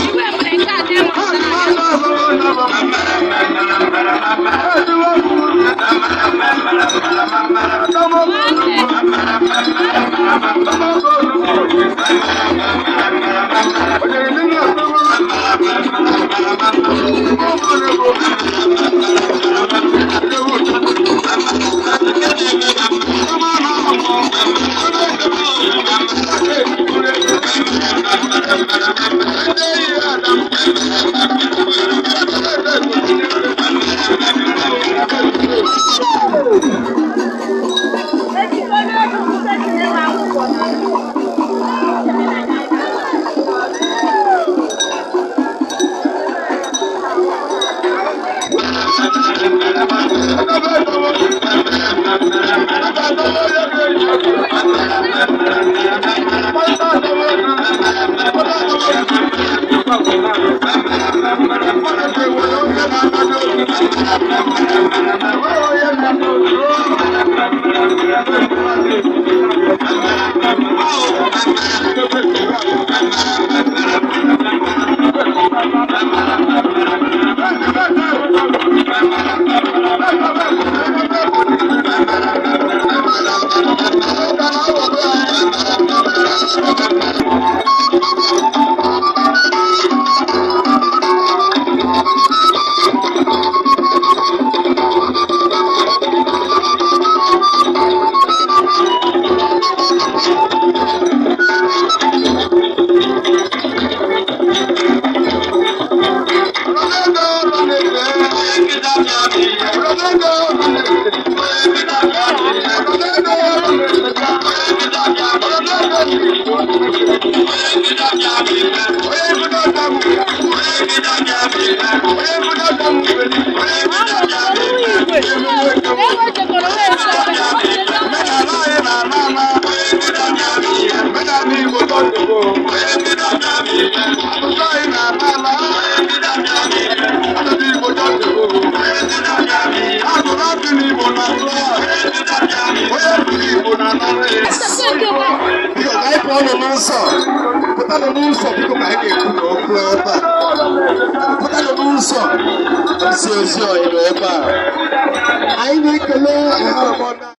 Igwe mere nke a dị mma. Biko ka anyị pụọ nọ n'ụzọ, pụtanụ n'ụzọ, biko, ka anyị na-ekwu na okwu ebe a. Pụtanụ n'ụzọ, ozi ozi ọyị nọ ebe a. Anyị na-ekele ọha.